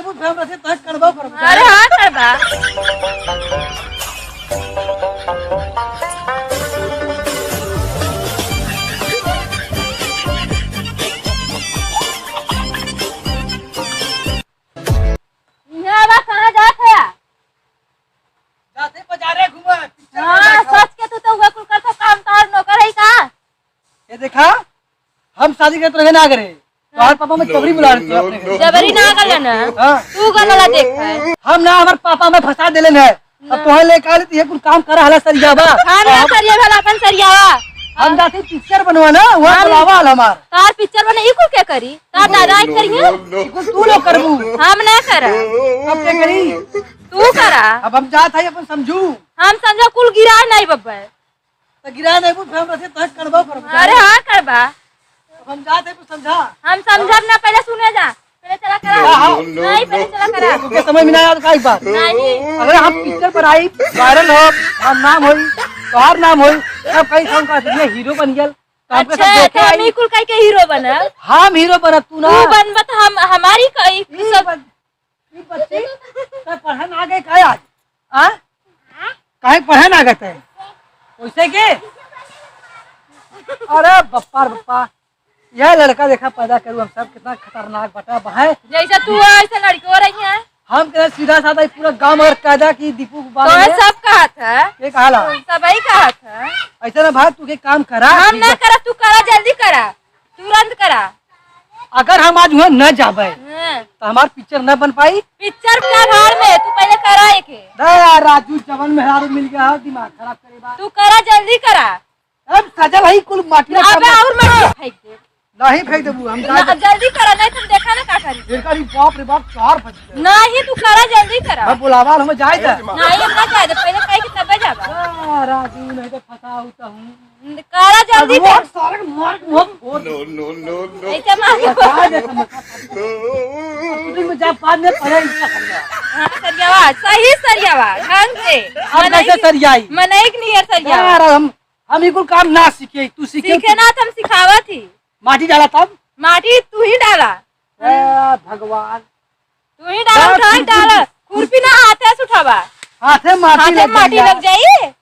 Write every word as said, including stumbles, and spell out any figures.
तू फेम रखे, तोहे करबो करबो। अरे हाँ, करबा। इहाँ बा, कहाँ जात है? जाते बाजारे घूमे, पिक्चर हाँ, देखा। सोच के तू तो उहे कुल करता काम, तोहर नौकर है का? ये देखा, हम शादी करत रहे ना करे, तोहर पापा में जबरी बुला रहे थे अपने घर। जबरी ना गले ना। हाँ। तू गलला देख है। हम ना, हमार पापा में फंसा देले ना। अब ना। तोहे लेके आली तो ये कुल काम करा हला सरियावा। हम ना करिए भला अपन सरियावा। हम जाते पिक्चर बनवा ना, वहाँ हम बुलावा हल हमार। तार पिक्चर बने ई कुल के करी? तार दादा आई करिए? ई कुल तू लोग करबू। हम ना करा। अब के करी? तू करा। अब हम जात है अपन समझू। हम समझो कुल गिरा नहीं बब्बे। तो गिरा नहीं, वो फेम रखे, तोहे करबो करबो। अरे हाँ, करबा। हम जात है, कुछ समझा। हम समझब ना, पहले सुने जा। पहले चला करा। हाँ, हाँ। नहीं, पहले चला करा। ओके, समझ में ना आया तो का एक बात? नहीं। अगर हम पिक्चर पर आई, वायरल हो, हम नाम होई, तोहार नाम होई, तब कहीं हम का ये हीरो बन गया, तो हमके सब अच्छा, देखे तो हम आई। ही कुल कह के हीरो बनब। हम हीरो बनब, तू ना। तू बनब तो हम, हमारी कई ई सब बन-, ई बच्ची, तै पढ़े ना गए काहे आज? आ? काहे पढ़े ना गए तै? कैसे के? अरे बप्पा रे बप्पा, यह लड़का देखा पैदा करू हम सब, कितना खतरनाक बटा बहाए। जैसे तू है, ऐसे लड़के हो रही हैं। हम कहे सीधा साधा, पूरा गांव अगर कायदा की दीपू को तो बारे में सब कहत है। ये कहाला? सब ही कहत है। ऐसे ना भाई, तू के काम करा, हम ठीक ना बा। करा, तू करा, जल्दी करा, तुरंत करा। अगर हम आज वहाँ न जाबे, हाँ। तो हमार पिक्चर न बन पाई। पिक्चर का भाड़ में, तू पहले करा एके। दे यार राजू, जवन मेहरारू मिल गया है, दिमाग खराब करे बा। तू करा, जल्दी करा। अब सजल है कुल माटी में अबे सब। और माटी फेंक दे। नहीं फेंक देबू, हम ना, जाए। जल्दी करा, नहीं तुम देखा ना का करी। इनका भी बाप रे बाप, चार बज गए। नहीं, तू करा, जल्दी करा। मैं बुलावा, हमें जाए दे। नहीं, हम ना जाए दे, पहले कहे कि तबे जाबा। आ, राजू, नहीं तो फंसा होता हूँ। करा जल्दी अगुआ कर। सारे मार के मुंह फोड़ दे। No, no, no, no। ऐसे मार के बता दे तुम। अब shooting में जा, बाद में पढ़े इसका करना। हाँ, सरियावा, सही सरियावा, ढंग से। अब मनई कैसे सरियाई? मनई के नियर सरियावा। यार, हम, हम ई कुल काम ना सीखे, तू सीखे। सीखे ना, तो हम सिखावत ही। माटी डाला तब? माटी तू ही डाला। ए, भगवान। तू ही डाला, बस उठा, खुरपी डाला। खुरपी ना, हाथे से उठावा। हाथे माटी हाथे लग माटी जाई। लग जाई।